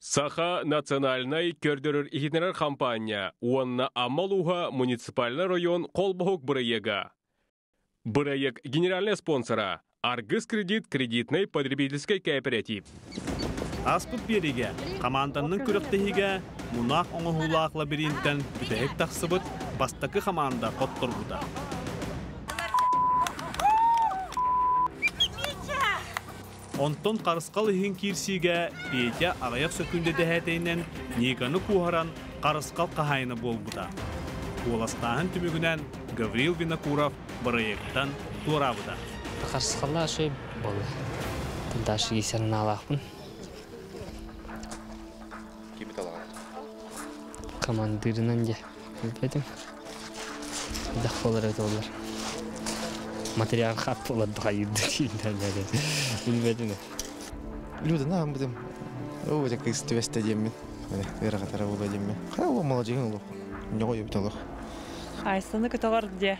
Саха национальнай көрдөрөр-иһитиннэрэр хампаанньа уонна Амма улууһа муниципальнай район холбоһук бырайыага. Бырайыак генеральнай спонсора Аргыс кредит кредитнай потребительскай кооператив. Ааспыт биэриигэ хамаанданнын күрэхтэһиигэ мунаах оҥоһуулаах лабиринтэн бүтэһик тахсыбыт бастакы хамаанда хотторбута. Онтон Харысхал иһин киирсиигэ Петя аҕыйах сөкүүндэ дэһээтэйинэн Никаны куоһаран Харысхал хаһаайына буолбута. Куоластааһын түмүгүнэн Гаврил Винокуров бырайыактан туораабыта. Харысхаллаах үчүгэй буолла. Дальше санаалаахпын. Кими талаҕын? Командирынан дьэ билбэтим. Дах буолар эбит буоллар. Материал хат буолар хайыырды билбэтим. Людана амбытым. Оо, это кыыс түбэстэ диэммин. Ыарахатара буолуо диэммин. Хайа ол молодьыгын олох. Ньоҕой эбит олох. Айсаны көтөҕөр дьэ.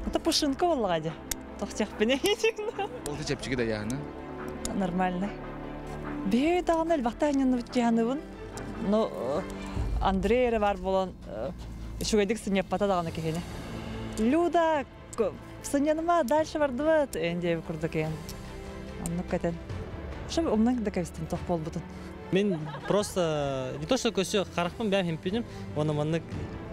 Это пушинка буоллаҕа дьэ. Тохтиахпын Ол да чэпчэки да яһына. Нормально. Биһи даҕаны элбэхтэ анньынныбыт дьаһаныбын. Но Андрей эрэ бар буолан үчүгэйдик сынньаппата даҕаны киһини. Люда сынньаныма дальше бардыбыт эн диэби курдук эн. Оннук кэтэн. Шо умнан да кэбистим тох буолбутун. Мен просто не то что көсө харахпын бэм химпиним, оны маннык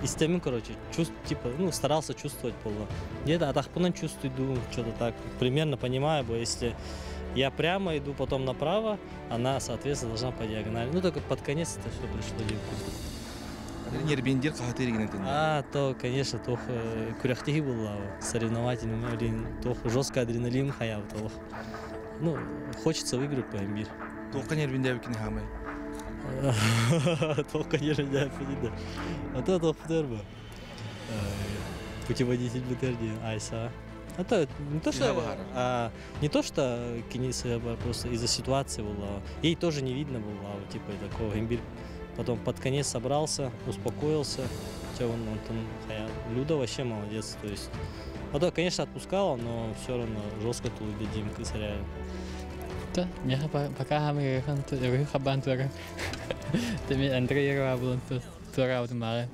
истемин, короче, чувств, типа, ну, старался чувствовать было. Где-то атахпынан чувствую, что-то так, примерно понимаю, бо если я прямо иду, потом направо, она, соответственно, должна по диагонали. Ну, только под конец это все пришло. Нербиндир хаһытыр А, то, конечно, тох күрэхтэһии была, соревновательный, блин, тох жесткий адреналин хаяв, тох. Ну, хочется выиграть по мир. Туохха нервиндээбиккин хаамай? Туохха нервиндээбиккин да. А то тох бу. Путеводитель бутер диэн Айса. Это не то, что, а, не то, что Кениса, просто из-за ситуации была. Ей тоже не видно было, типа такого имбирь. Потом под конец собрался, успокоился. Хотя он там, Люда вообще молодец. То есть, а то, конечно, отпускала, но все равно жестко тут убедим, реально. Да, я пока хамы хабан тура. Теме Андрей булан тура мары.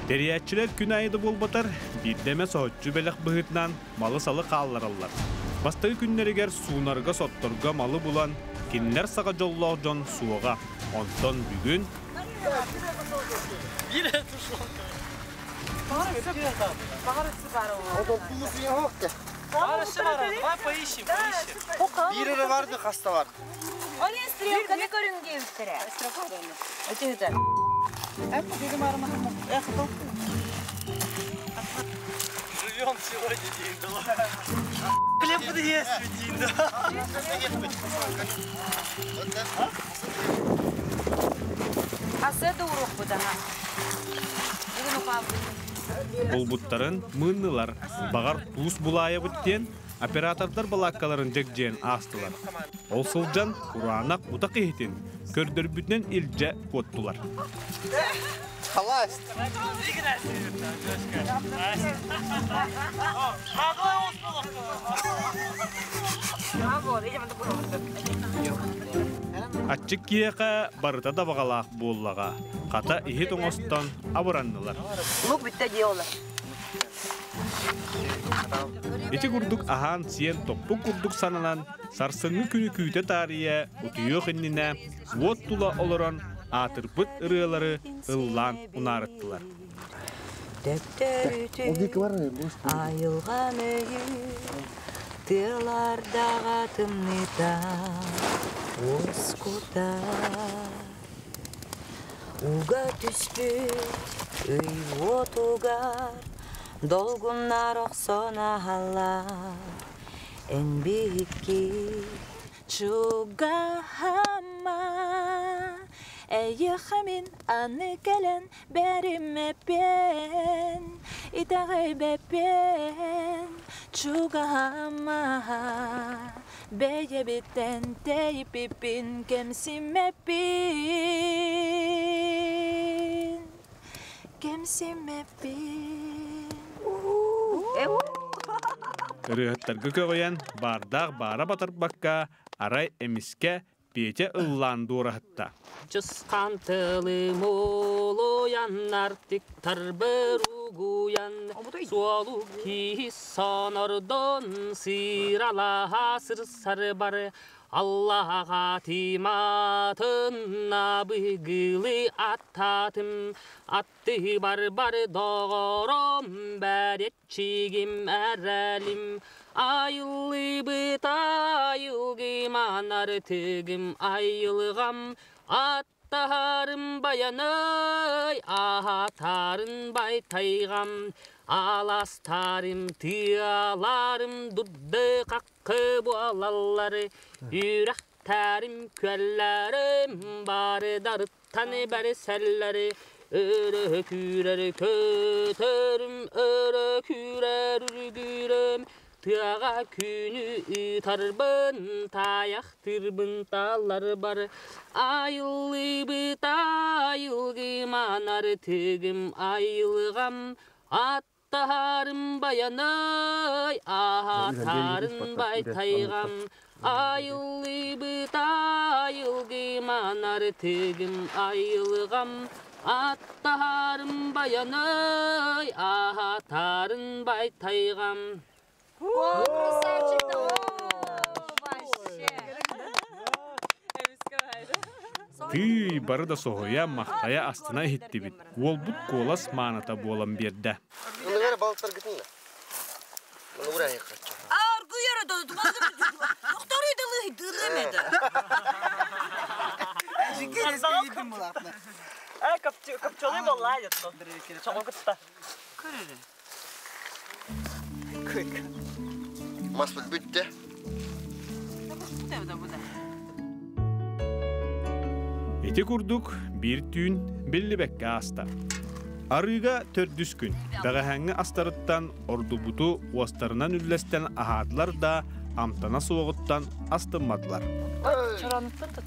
Тэрийээччилэр күн аайы да буолбатар, биирдэ эмэ соһуччу бэлэх быһыытынан малы-салы хааллараллар. Бастакы күннэригэр суунарга-сотторго малы булан, кинилэр саҕа дьоллоох дьон суоҕа. Онтон бүгүн Биир эрэ барды хаста бар. Стрелканы көрүҥ диэбиттэрэ. Живем сегодня день, да. Хлеб есть день, да. Асы да урук будаха. Бүгүн ухаабыт. Булбуттарын мыыннылар, баҕар туус булаайабыт диэн оператордар балааккаларын дьэгдьиэн аастылар. Ол сылдьан кураанах утах иһитин көрдөрбүтүнэн илдьэ куоттулар. Халасть. Аччык киһиэхэ барыта да баҕалаах буоллаҕа. Хата иһит оҥостон абыраннылар. Лук бүтте диолар. Ити курдук аһаан-сиэн топпук курдук сананан, сарсыҥҥы күнү күүтэ таарыйа утуйуох иннинэ уот тула олорон аатырбыт ырыалары ыллаан унаарыттылар. Төттөрүтүн айылҕан өйүн тыалардаға тымныта. Уоскутар Уга түспүт ый уотугар Долгуннар охсон аһаллар Эн биһикки чугаһама Эйиэхэ мин аны кэлэн бэриммэппин Итэҕэйбэппин чугаһама Бэйэбиттэн тэйиппиппин кэмсиммэппин Кэмсиммэппин Ырыаһыттарга көҕүйэн, баардаах баара батарбакка, арай эмискэ Петя ыллаан дуораһытта. Чысхан тылым улуйан, артыктар угуйан, суолу киһи сонордон сыралаһа сырсар бар, Аллаһаҕа тиматын абыгылы аттатым, атты бар-бар доҕором, бэриэтчигим эрэлим, айыллыбыт айылгым артыгым айылҕам, аттаһарым баянай, аһатарын байтайҕам, аластарым тыаларым дурды каккы буолаллары, үрэхтэрим күөллэрим бары дарыттан бэрсэллэри, өрө күүрэр көтөрүм, өрө күүрэр үргүүрүм, тыаҕа күнү ыытарбын, тайахтырбын таларбар, айыллыбыт айылгым артыгым айылҕам, аттаһарым баянай, аһатарын байтайҕам, айыллыбыт айылгым артыгым айылҕам, аттаһарым баянай, аһатарын байтайҕам. О, красавчик-то! Вообще! Тыый, бары да соһуйа, махтайа астына иһиттибит. Уолбут куолас мааныта буолан биэрдэ. Копченый болла Чоҕу кытта. Маспыт бүттэ. Ити курдук биир түүн биллибэккэ ааста. Арыыга төрдүс күн. Бэҕэһээҥҥи астарыттан ордубуту уостарынан үллэстэн аһаатылар да, амтана суоҕуттан астымматылар. Чороонуттан тут.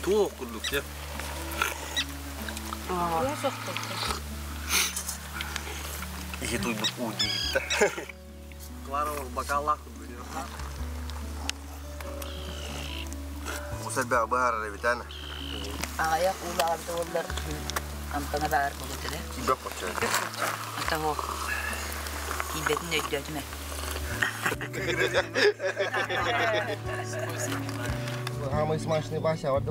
Туох курдук дьэ. Иһи туйбут уу диигитта. Клара бакаллаах Усарбаа быһаарар эбит ана. Аҕыйах уулаабыта буоллар амтана баар буолуо этэ. Бөх хоччо. Того тиийбэтин өйдөөтүм ээ. Самый смачный Вася бар.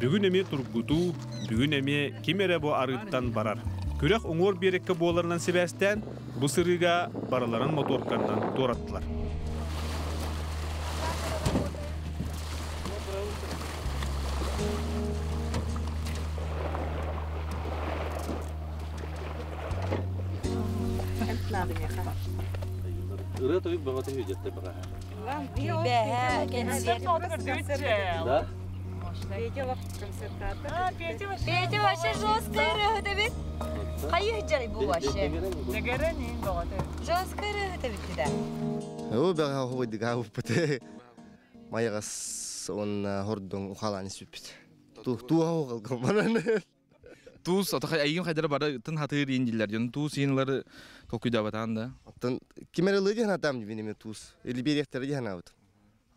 Бүгүн эмиэ тургутуу, бүгүн эмиэ ким эрэ бу арыыттан барар. Күрэх уҥуор биэрэккэ буоларынан сибээстээн, бу сырыыга барыларын моторканнан туораттылар. Ырыа тойук бөҕөтө үдетте баҕа. Бэһэ кэнсиэр. Да? Петя вообще жесткая ырыаһыт эбит. Хайы бу вообще. Жесткая ырыаһыт эбит да. О, бэҕэһээ хобойдык аабыппыт. Майаҕас он хордон ухалаан испиппит. Тууха угалгамманан. Туус ото айгын хайдара бары тын хатыр индилер дьон туус иинлары толкуйдабатаан да. Оттон ким эрэ лыги ханатам дибин туус. Или берехтер ханабыт.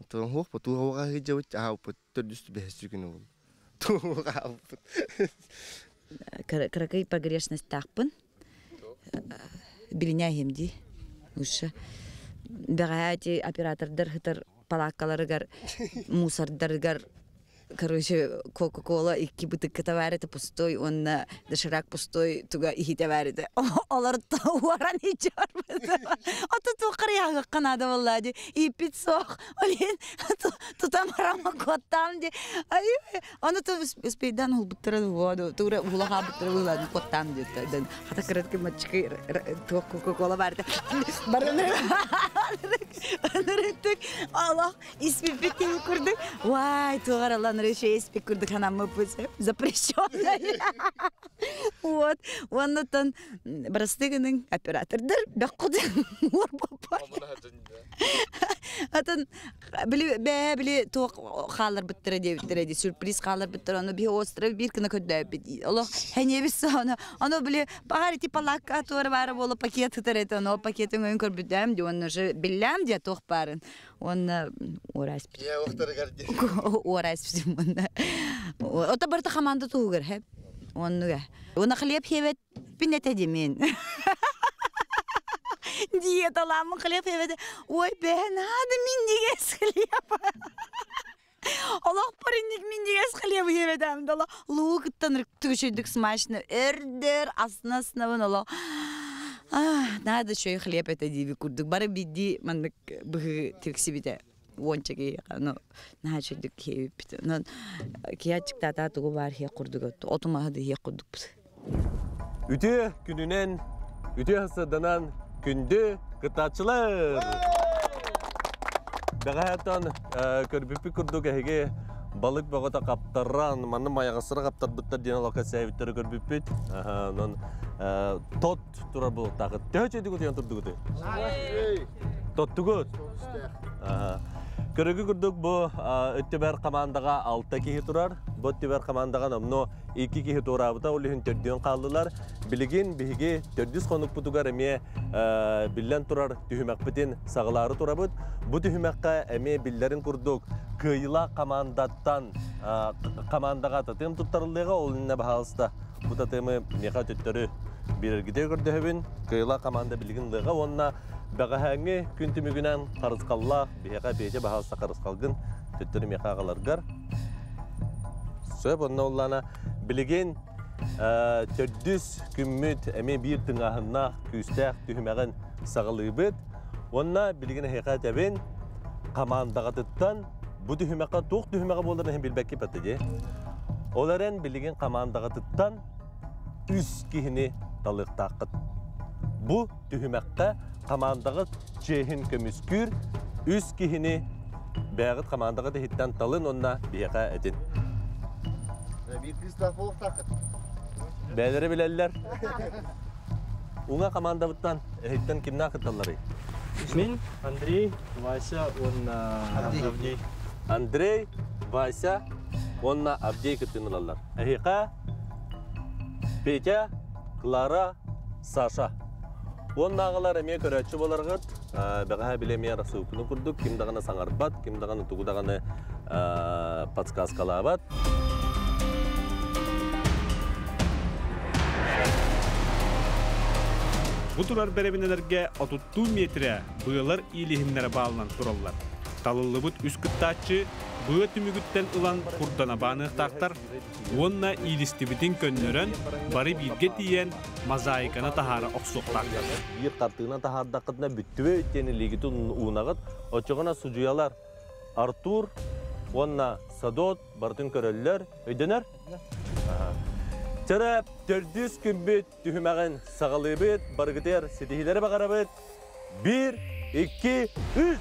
Оттон хуох по тууха уга хыджабыт аабыппыт төрдүс бэһэс күнү бол. Тууха аабыппыт. Кыракый погрешность таахпын. Билиняхим ди. Лучше. Бэҕэһээ оператордар хытар палааккаларыгар, мусордарыгар. Короче, Кока-Кола икки бытыкката баар этэ пустой уонна доширак пустой туга иһитэ баар этэ. Олорто уоран иччорбут. Ото туоххар яһыахха наада буоллаа дии. Ииппит суох. Ол иһин тутам арама куоттаам дии. Ай, ону то успейдан улбуттара дуо, тура ула хаабыттара буолаан куоттаам диэт. Хата кыратки маччыкы туох Кока-Кола баар этэ. Баран Ынырыктык олох испиппит киһи курдук вай туох эрэ еще испит курдук санаммыппыт запрещенный вот уоннаттан бырастыы гының оператордар бэххут атын били бээ били туох хаалларбыттара диэбиттэрэ ди сюрприз хаалларбыттара ону биһи остров биир гына көрдөөбүт олох хэньиэбис соно ону били Баҕар ити палаакка туора баара буола пакет сытар этэ, ону пакетын өйүн көрбүтээм дии уонна уже биллээм дии туох баарын. Уонна уораспит. Ийэ уохтарыгар дии. Уораспитим уонна. Ото барыта хамаанда туһугар хэп. Оннуга. Уонна хлеб хебет пин этэ димин. Диеталаммын хлеб хебет. Ой, бээ, надо миннигес хлеб. Олохпор инник минньигэс хлеб иһэбэтээм да луу кыттан түгүчүйдүк смачно өрдөр астына астынабын олох надо чөй хлеб этэ дииби курдук бары бидди маннык быһыы тиксибитэ уонча киһиэхэ ну наһаа үчүгдүк киһибиппит онон киһи тугу баар иһиэх курдук оту маһы да иһиэх курдукпут. Үтүө күнүнэн, үтүө сырданан күндү кыттааччылар! Бэҕэһээттэн көрбүппүт курдук эһиги балык бөҕөтө хаптаран, манна майаҕастара хаптарбыттар диэн олоххо сээбиттэрэ көрбүппүт. Онон тот турар буолуохтаахыт. Төһө чөйдүгүт уйан турдугутуй? Тоттугут? Көрөгү курдук бу өттүбэр командаҕа алта киһи турар. Бу өттүбэр командаҕа номнуо икки киһи туораабыта, ол иһин төрдүөн хааллылар. Билигин биһиги төрдүс хонукпутугар эмиэ биллэн турар түһүмэхпитин саҕалаары турабыт. Бу түһүмэххэ эмиэ биллэрин курдук кыайыылаах командаттан командаҕа татыам туттарыллыаҕа, ол иннинэ баһаалыста бу татыамы миэхэ төттөрү биэрэргитигэр көрдөһөбүн. Кыайыылаах команда билигин ылыаҕа уонна бэҕэһээҥҥи күн түмүгүнэн харысхаллаах биһиэхэ Петя баһаалыста харысхалгын төттөрү миэхэ аҕаларгар. Сөп, онно уллана билигин төрдүс күммүт эмиэ биир тыҥааһыннаах, күүстээх түһүмэҕин саҕалыыбыт. Уонна билигин эһиэхэ этэбин, хамаандаҕытыттан бу түһүмэххэ туох түһүмэҕэ буоларын иһин билбэккит этэ дии. Ол эрэн билигин хамаандаҕытыттан үс киһини талыахтааххыт. Бу түһүмэххэ хамаандаҕыт чиэһин көмүскүүр үс киһини бэйэҕит хамаандаҕыт иһиттэн талын уонна биһиэхэ этин. Биир кыыстаах буолуохтааххыт. Бэйэлэрэ билэллэр. Уҥа командабыттан эһиттэн кимнээх кытталларый? Мин, Андрей, Вася уонна Авдей. Андрей, Вася уонна Авдей кыттыыны ылаллар. Эһиэхэ Петя, Клара, Саша. Уоннааҕылар эмиэ көрөөччү буоларгыт, бэҕэһээ били эмиэ рассылканы курдук ким даҕаны саҥарбат, ким даҕаны тугу даҕаны подсказкалаабат. Бу турар бэрэбинэлэргэ отуттуу миэтирэ быалар иилиһиннэрэ баалынан тураллар. Талыллыбыт үс кыттааччы быа түмүгүттэн ылан курдана бааныахтаахтар. Уонна иилистибитин көннөрөн, бары бииргэ тиийэн, мозаиканы таһаара охсуохтаахтар. Биир хартыына таһаардаххытына бүттүбүт диэн илиигитин уунаҕыт. Оччоҕуна судьуйалар Артур уонна Садот барытын көрөллөр. Өйдөнөр? Чара төрдүс күммүт түһүмэҕин саҕалыыбыт. Барыгытыгар ситиһиилэри баҕарабыт. Биир, икки, үс!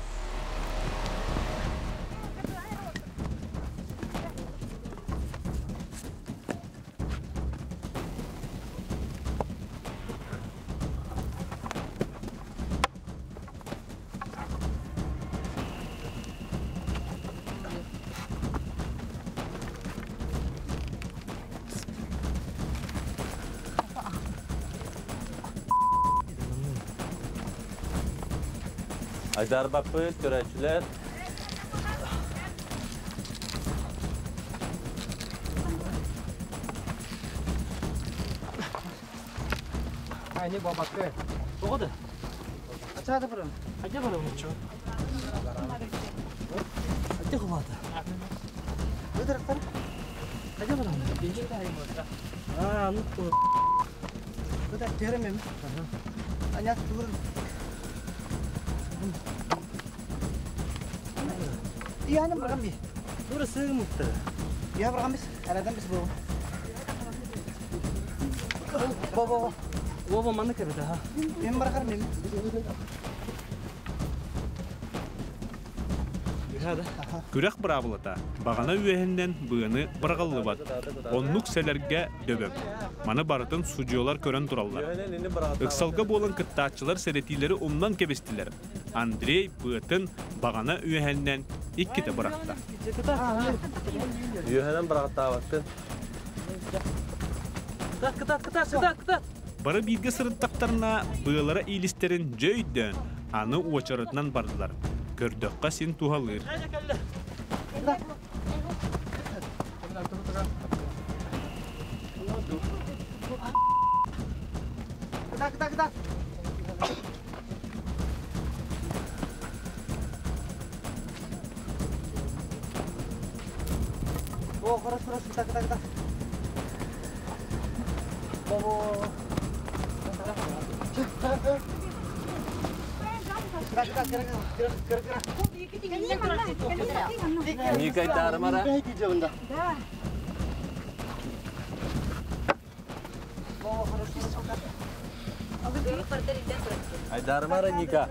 Айдар баппыт, көрөөччүлэр. Айни бабакка. Тоҕо да? Ачаада барам. Хайда барам учу. Айда хулата. А, ну Куда термем? Аня тур. Яна баргамби. Тур сыгмытты. Я баргамбис, арадан бис бу. Бо бо. Бо маны кебеде ха. Мен баргар мен. Күрэх быраабылата, баҕана үөһэннэн быаны быраҕыллыбат. Оннук сэлэргэ дөбөҥ. Маны барытын судьуйалар көрөн тураллар. Ыксалга буолан кыттааччылар сэрэтиилэри умнан кэбистилэр. Андрей быатын баҕана үөһэннэн иккитэ бырахта. Үөһэнэн быраҕаттаабаккын. Кытат, кытат, кытат, кытат, кытат. Бары бииргэ сырыттахтарына быалара иилистэрин дьэ өйдөөн, аны уочаратынан бардылар. Көрдөххө син туһалыыр. Кытат, кытат, кытат. О, хорошо, хорошо, кытат, кытат, кытат. Бо-бо. Никай дармара. Да. Айдармара Ника.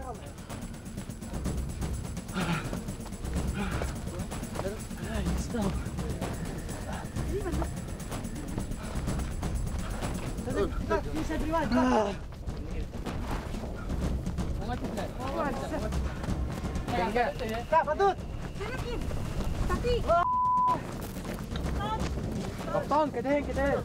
Каптан, кеден, кеден.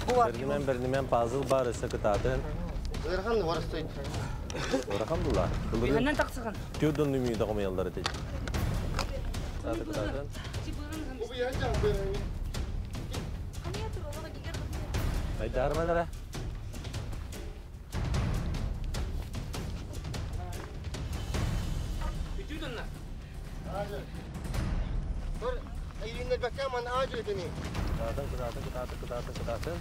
Бернимен бернимен пазыл бар өсө кытаатын. Ырхан варыстой. Ырахан була. Биханнан тақсыған. Тюдон нүмүй да комаялдар этет. Саты кытаатын. Айдармалара. Кытаатын, кытаатын, кытаатын, кытаатын, кытаатын.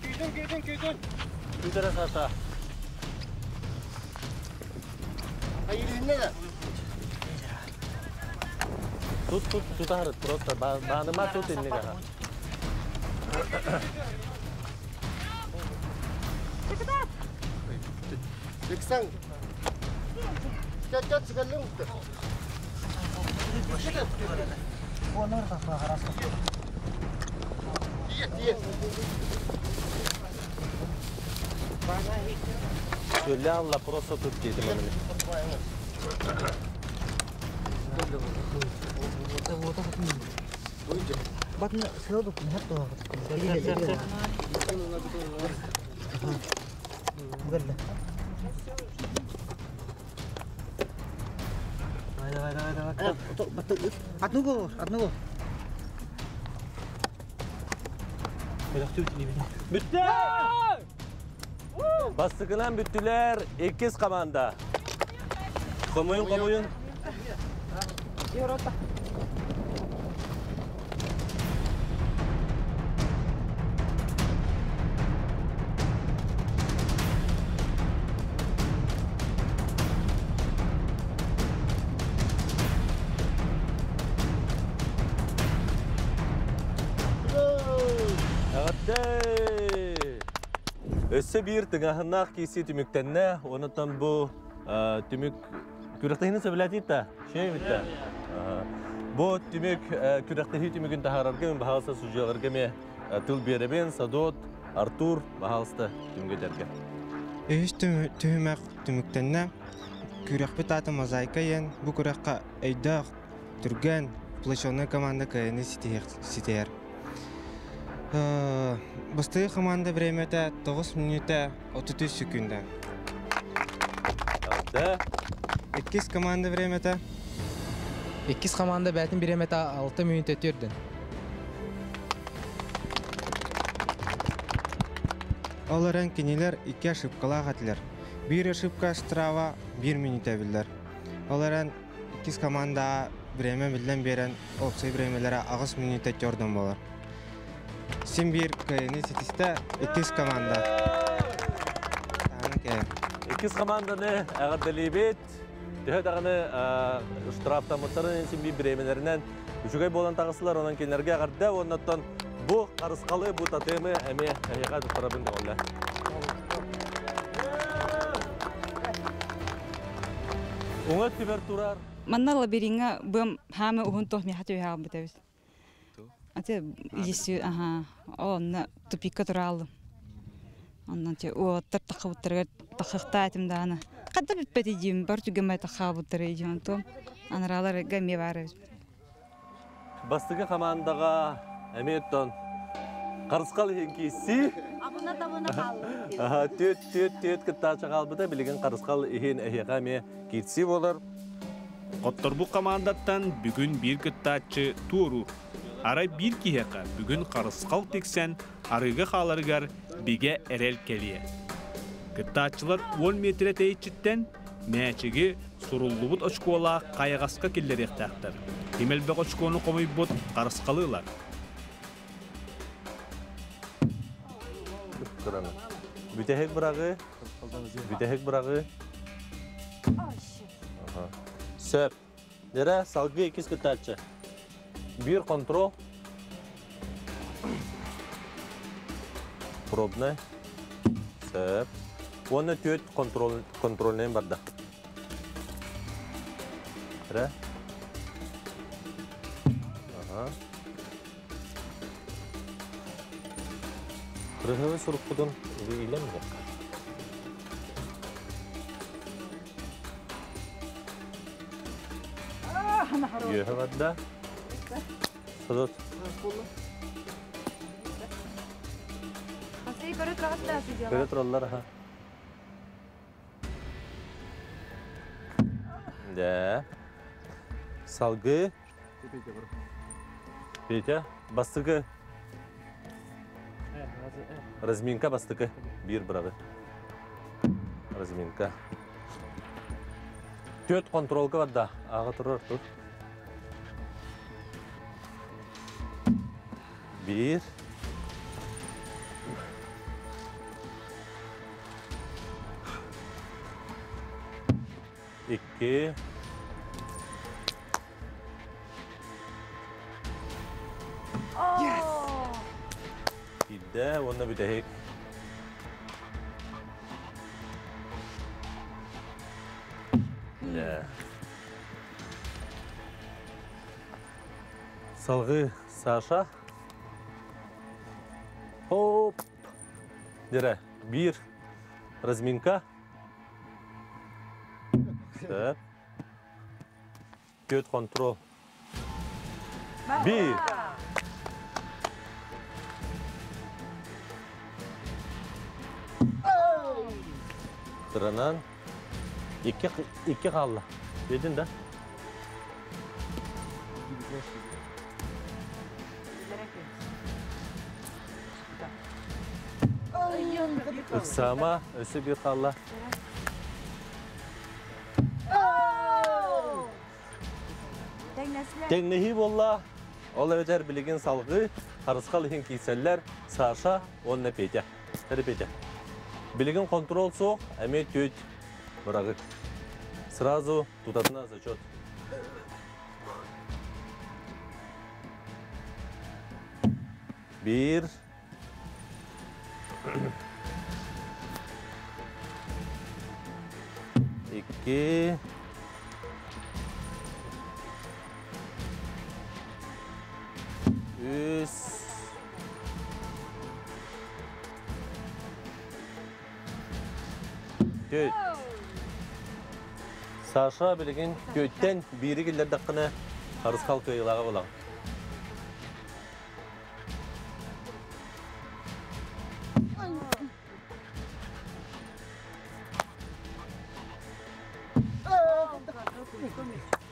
Күйдін, күйдін, күйдін. Күтәрә сата. Тут, тут, тут ахарыт, просто бааныма тут иннега. Бексан. Чат-чат сыгаллың. Сөйле алла просто тут дейdi мені. Давай, давай, давай, давай. Одну голову, одну голову. Бүттү! Бастыкынан бүттүлер, иккис команда. Комуюн, комуюн. Әғатты! Өссө биир тыҥаһыннаах киирсии түмүктэннэ, онтон бу түмүк күрэхтэһиини сөбүлээтигит Шей битте. Бу түмүк күрэхтэһии түмүгүн таһаарарга мин баһаалыста судьуйаларга эмиэ тыл биэрэбин, Садот, Артур, баһаалыста түмүгү Үһүс түһүмэх түмүктэннэ күрэхпит аата мозаика иэн бу күрэххэ өйдөөх Түргэн, сплоченная команда кыайыны ситиһэр. Бастакы команда бириэмэтэ 9 мүнүүтэ 33 секунда. Да. Иккис команда бириэмэтэ. Иккис команда бәтин бириэмэтэ 6 мүнүүтэ түрден. Ол эрэн кинилэр икки ошибкалаах этилэр. Биир ошибка штрафа 1 мүнүүтэ биллэр. Ол эрэн иккис команда бириэмэ биллэн биэрэн уопсай бириэмэлэрэ 8 мүнүүтэ төрдөн буолар. Син биир кыайыыны ситистэ иккис команда. Иккис команданы эҕэрдэлиибит. Төһө даҕаны штрафтаммыттарын син биир бириэмэлэринэн үчүгэй буолан таҕыстылар, онон кинилэргэ эҕэрдэ уоннаттан бу харысхалы, бу татымы эмиэ эһиэхэ туттарабын көҕүллэ. Уҥа өттүбэр турар. Манна лабиринга бым хаамы уһун туох миэхэ түһэҕин бүтэбит. Ате есү аха онно тупикка турааллым. Оннон те уоттар тахабыттарыгар тахахтаатым даана. Хадда бүппэти диим бар түгэмэ тахаабыттары диэн том анараалар эмиэ баар эбит. Бастакы командаҕа эмиэ оттон Харысхал иһин киирсии. Абына табына хааллыбыт. Аха, түөт түөт түөт кыттааччы хаалбыта билигин Харысхал иһин эһиэхэ эмиэ киирсии буолар. Хотторбут командаттан бүгүн биир кыттааччы туоруур. Арай биир киһиэхэ бүгүн Харысхал тиксэн арыыга хааларыгар бигэ эрэл кэлиэ. Кыттааччылар 10 миэтирэ тэйиччиттэн мээчиги суруллубут очкуолаах хайаҕаска киллэриэхтээхтэр. Ким элбэх очкуону хомуйбут харысхалы ылар. Бүтэһик быраҕыы. Бүтэһик быраҕыы. Сөп. Дэрэ салгыы иккис кыттааччы. Биир контрол. Пробный. Сөп. Уонна түөрт контроль контрольнайын барда. Рэ. Ага. Кырыһыбы сурукпутун илем Үөһэ барда. Содот. Көрө тураллар аха. Да. Салгы. Петя, бастыкы. Разминка бастыкы. Биир бырагы. Разминка. Төрт контролга барда. Аға турар тут. Биир. Икки. Киирдэ уонна бүтэһик. Салгыы Саша. Хоп. Дere, биир разминка. Сөп. Көт контрол. Биир. Sıranан икки, икки хаалла. Дедин да? Ыксама, өссө биир хаалла. Тэҥнэһии буолла. Ол эбэтэр билигин салгыы харысхал иһин киирсэллэр Саша уонна Петя. Эри Петя. Билигин контрол суох, эмиэ түөт бырагы. Сразу тутатына зачет. Биир. Икки. Үс. Түөт. Саша билигин түөттэн биири киллэрдэххинэ Харысхал кыайыылааҕа буолаҕын.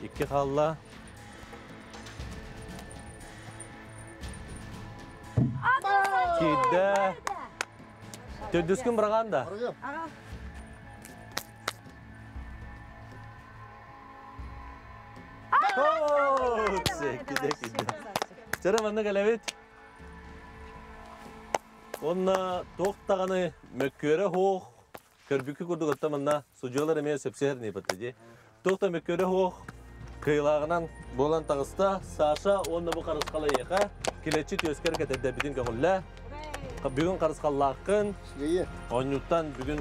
Икки хаалла. Киирдэ. Төрдүскүн быраҕаан да. Киде киде. Чара манна кэлэбит. Онна туох даҕаны мөккүөрэ суох, көрбүккэ курдук оттон манна судьуйалар эмиэ сөпсөһөр ньыппыта дии. Туох да мөккүөрэ суох, кыайыылааҕынан буолан таҕыста Саша уонна бу харысхал эйиэхэ килэччи түөскэр кэтэрдэрбитин көҥүллээ. Бүгүн харысхаллааххын, оонньууттан бүгүн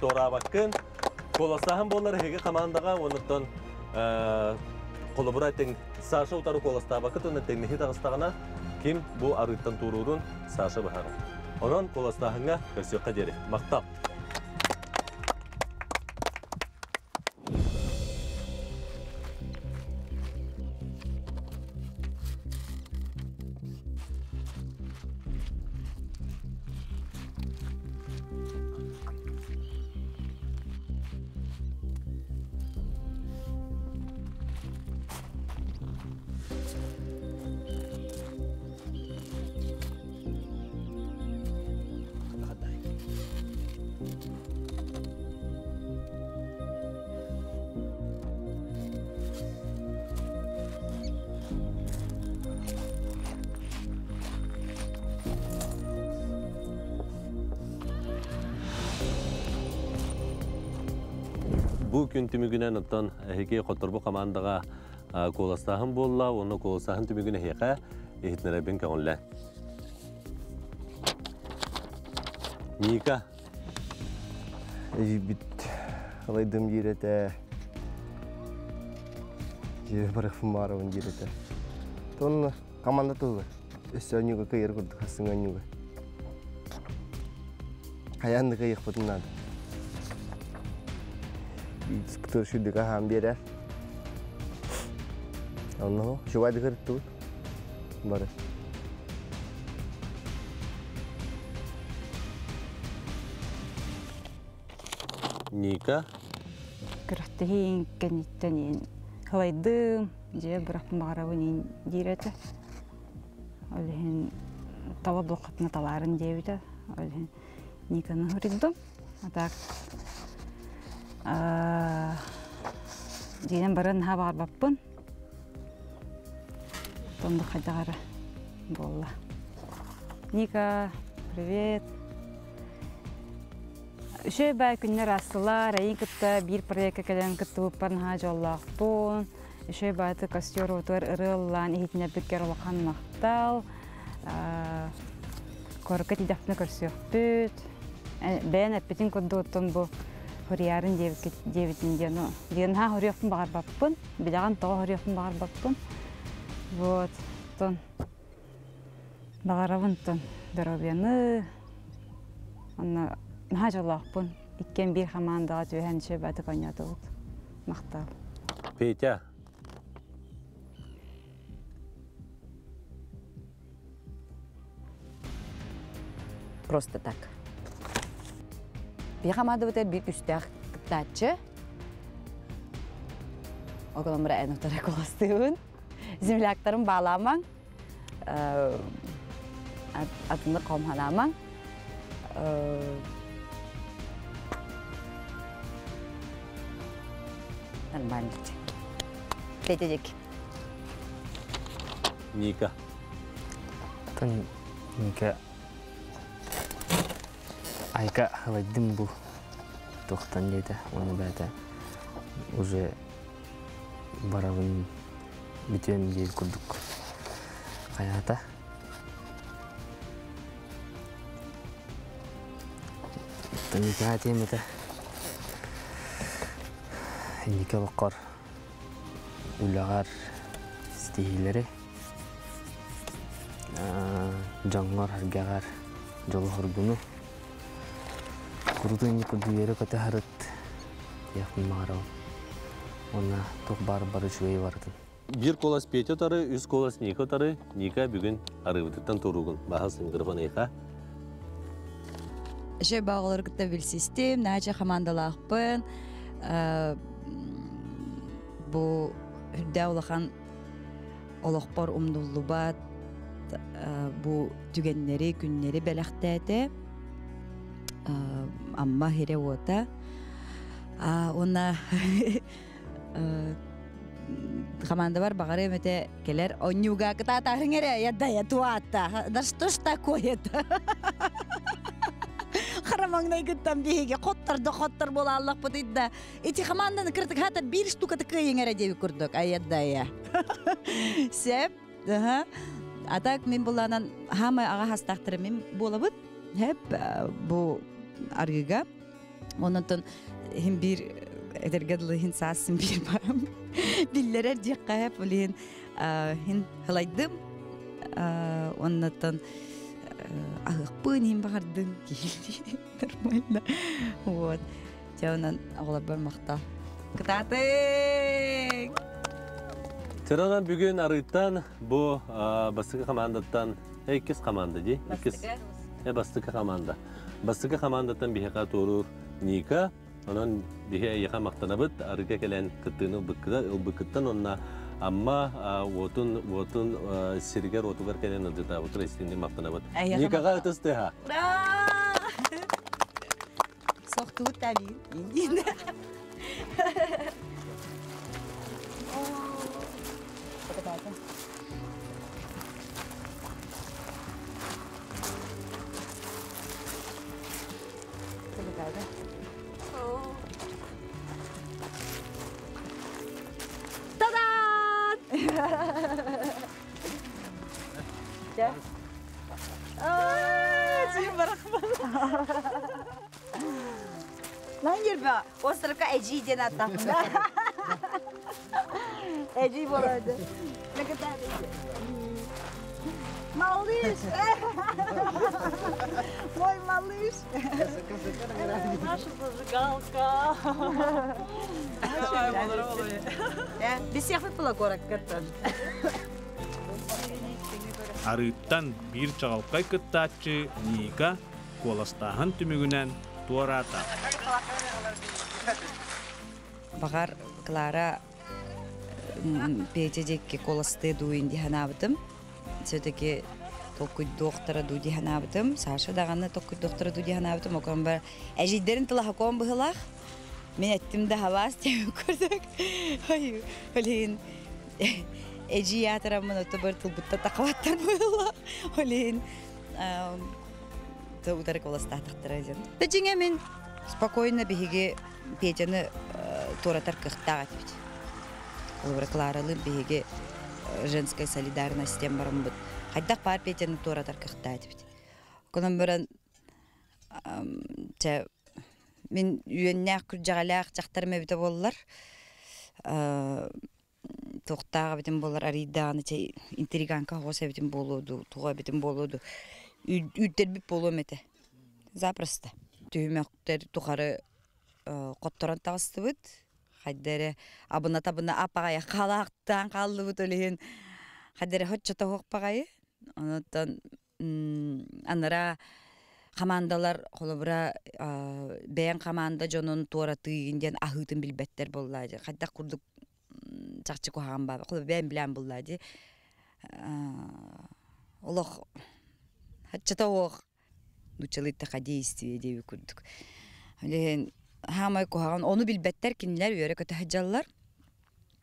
туораабаккын. Куоластааһын буолар эһиги хамаандаҕа уонуттан холобура тэҥ Саша утары куоластаабаккыт уонна тэҥнэһии таҕыстаҕына ким бу арыыттан туоруурун Саша быһаарар. Онон куоластааһыҥҥа көрсүөххэ диэри. Махтал! Бу күн түмүгүнэн оттон эһиги хотторбу командаҕа куоластааһын буолла уонна куоластааһын түмүгүн эһиэхэ иһитинэрэбин көҥүллээн. Ника. Эйбит алайдым диир этэ. Дьиэ барыхпын баарабын диир этэ. Тонна команда туһугар. Өссө онньуга кыайар курдук хасыҥ онньуга. Хайаан да кыайыахпытын наада. Кто шүрдүк аһаан биэрэр. Онно шубайды кырыттыбыт. Бары. Ника. Күрэхтэһиин кэнниттэн иин халайдым, дьиэ бырахпын баҕарабын иин диир этэ. Ол иһин таба буолхатына талаарын диэбитэ. Ол иһин Никаны хоруйдум. А так дьиэнэн баран наһаа баҕарбаппын. Онно хайдах эрэ буолла. Ника, привет. Үчүгэй баай күннэр аастылар, эйин кытта биир проекка кэлэн кыттыбыппар наһаа дьоллоохпун. Үчүгэй баайты костер уотугар ырыа ыллаан иһитинэрбиккэр улахан махтал. Корка тидэхпинэ көрсүөхпүт. Бэйэн эппитин курдук оттон бу хоруйарын диэбитин диэн, диэн наһаа хоруйуохпун баҕарбаппын. Билэҕин тоҕо хоруйуохпун баҕарбаппын. Вот, тон баҕарабын тон доруобуйаны. Онно наһаа дьоллоохпун. Иккиэн биир хамаандаҕа түһэн үчүгэй баатык оонньоотубут. Махтал. Петя. Просто так. Биһи хамаандабытыгар биир күүстээх кыттааччы. Оголомра эн утары куоластыыбын. Земляктарым баалаамаҥ. Атыннык хомханаамаҥ. Нормально. Петя Ника. Тон Ника Айка халайдым бу туохтан диэтэ уонна бэйэтэ уже барабын бүтүөм диир курдук хайаата Никаа этиэм этэ инники олоххор үлэҕэр ситиһиилэри, дьоҥҥор-сэргэҕэр дьолу-соргуну, курутун инник курдук үөрэ-көтө сырыт диэхпин баҕарабын. Уонна туох баар бары үчүгэй барытын. Биир куолас Петя утары, үс куолас Ника утары. Ника бүгүн арыыбытыттан туругун. Баһас микрофон эйха. Шөй бағылар кытта билсистим, наача командалаахпын. Бу үрдэ улахан олохпор умнуллубат бу түгэннэри, күннэри бэлэхтээтэ. Амма хире уота. Уонна командабар баҕары эмэтэ кэлэр онньууга кытаатаарыҥ эрэ ядда туаатта да что ж такое-то хара маҥнайгыттан биһиги хоттор да хоттор буолааллахпытый да ити команданы кыртык хата биир штукаты кыайыҥ эрэ диэби курдук айаддая сеп а так мин булаанан хаамай аҕа хастаахтара мин буолабыт хеп бу арыыга Онон иһин биир эдэргэ дылы иһин саас биир барам биллэрэр диэххэ сөп ол иһин иһин хылайдым оннотон аһыахпын иһин баҕардым киһи нормально вот дьэ онон оҕолорбор махтал кытаатыҥ Тыранан бүгүн арыыттан бу бастакы командаттан иккис команда дии иккис бастакы команда Бастакы хамаандаттан биһиэхэ туоруур Ника, онон биһи эйиэхэ махтанабыт, арыгы кэлэн кыттыыны ылбыккыттан уонна Амма уотун уотун сиригэр уотугар кэлэн ыалдьытаабытын истиҥник махтанабыт. Никаҕа ытыс тыаһа! Ура! Сохтубут табии. Та-даа! Наньерба, островка Эжи диэн ааттаахпын. Эжи болоду. Малыш! Мой малыш! Наша зажигалка. Без всех выпала горок тоже. Арыыттан биир чаҕылхай кыттааччы Ника куоластааһын түмүгүнэн туораата. Баҕар, Клара Петя диэки куоластыы дуу дии санаабытым. Все-таки толкуйдуохтара дуу дии санаабытым. Саша даҕаны толкуйдуохтара дуу дии санаабытым. Окон бар эжийдэрин тылаһакон быһылаах. Мин эттим да хабаас диэн курдук. Ой, олин эжий аатыраммын ото бар тылбытта тахабаттар быһылаах. Олин утары куоластаатахтара диэн. Дьиҥэ мин спокойно биһиги Петяны туоратар кыахтаах этибит. Холобура, Кларалыын биһиги женская солидарность диэн бараммыт. Хайдах баар Петяны туоратар кыахтаах этибит. Онон баран чэ мин үөннээх күрдьэҕэлээх дьахтарым эбитэ буоллар туохтаах эбитим буоллар арыйдаҕына чэ интриганка оҕус эбитим буолуо дуу туга эбитим буолуо дуу үүттэрбит буолуом этэ запросто түһүмэхтэр тухары хотторон таҕыстыбыт хайда эрэ абына-табына апаҕайа халаахтаан хааллыбыт ол иһин хайда эрэ соччото суох баҕайы онуттан анараа хамаандалар холобура бэйэҥ хамаанда дьонун туоратыыгын диэн аһыытын билбэттэр буоллаа дии хайдах курдук чахчы куһаҕан баар холобура бэйэм билээн буоллаа дии олох аччата суох нууччалыы эттэххэ действие диэбит курдук ол иһин хаамай куһаҕан ону билбэттэр кинилэр үөрэ-көтө сылдьаллар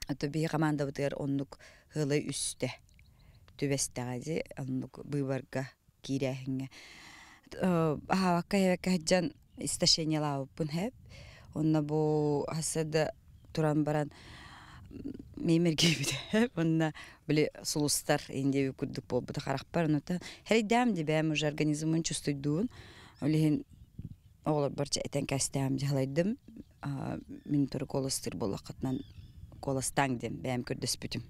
а то биһи хамаандабытыгар оннук ыалай үстэ түбэстэҕэ дии оннук быыбарга киирээһиҥҥэ аһаабакка иһэбэккэ сылдьан истощениелаабыппын сөп онно бу хасса да туран баран миэмэргиэбитэ уонна били сулустар индиэби курдук буолбута харахпар онута хэрийдэм дибээм уже организмын чувствуйдуун ол иһин оҕолорбор этэн кэстэм дьаһалайдым мин туру куоластыыр буоллаххытынан куоластааҥ диэн бэйэм көрдөспүтүм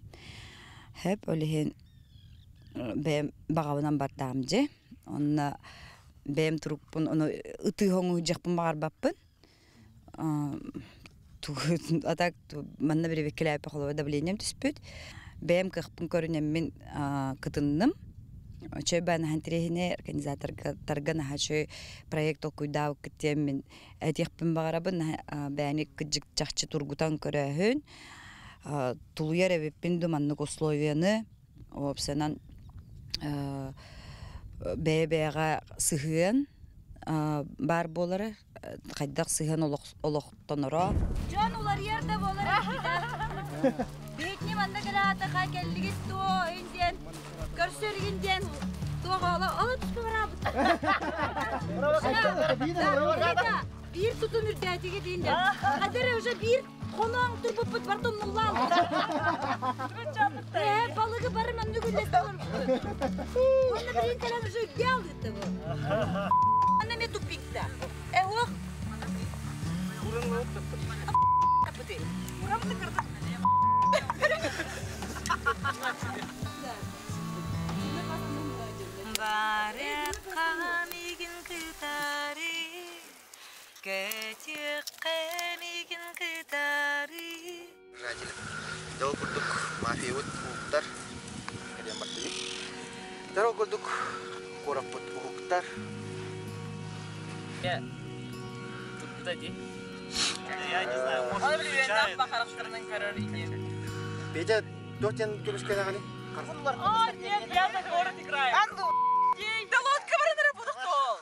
сөп ол иһин бэйэм баҕабынан бардаам дьэ онно бэйэм турукпун ону ытыы хоҥуһдьахпын баҕарбаппын. А так манна бирибиккилээппэ холобур давлением түспүт. Бэйэм кыахпын көрүнэммин кытынным. Чөй баанаһан тирэһине организаторга наһаа чөй проект толкуйдаабыккыт диэммин этиэхпин баҕарабын. Бээни кыдьык чахчы тургутан көрөөһүн. Тулуйар эбиппин ду маннык условияны уопсанан бэйэ-бэйэҕэ сыһыан баар буолара хайдах сыһыан олохтоноро. Дьон уларыйар да буолар эбит. Биһикни манна кэлаатаха кэллигит туо индиэн көрсөргин диэн туох ола ола түспэ бараабыт. Биир тутум үрдээтиги диин диэн. Хадара уже биир хоноң турбуппут бар тумнуллаан. Э, балыгы бары манны күллэстэ олорбуппут. Уонна билин кэлэн уже үрдэ алыытты бу. Анна ме тупикта. Э, ох. Барыахха мигин кытары, көтүөххэ мигин кытары. Дьол курдук мафиябыт уһуктар, кэлиэн бардыбыт. Дьол курдук куораппыт уһуктар. Я не знаю, может, включает. Петя, туох диэн көмүскэлэҕиний? О, нет, я за город играю. Да лодка баранара будухтол.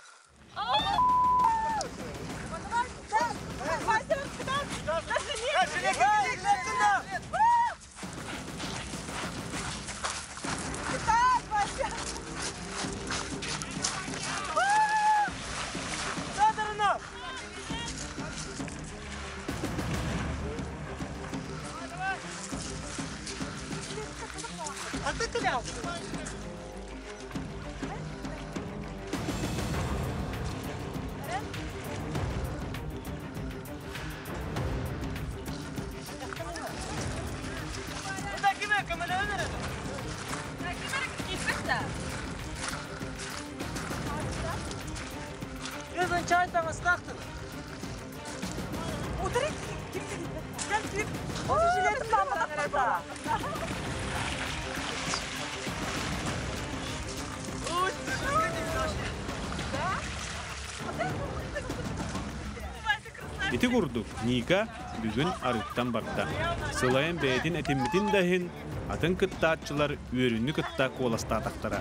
Ити курдук Ника бүгүн арыттан барда. Сылайан бэйэтин этиммитин да иһин, атын кыттааччылар үөрүүнү кытта куоластаатахтара.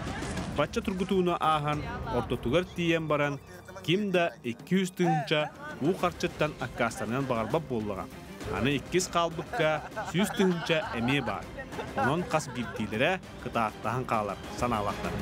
Бачча тургутууну ааһан, ортотугар тиийэн баран, ким да 200 тыһыынча уу харчыттан аккаастаныан баҕарбат буоллаҕа. Аны иккис хаалбыкка 100 тыһыынча эмиэ баар. Онон хас биирдиилэрэ кытааттаһан хаалар санаалаахтар.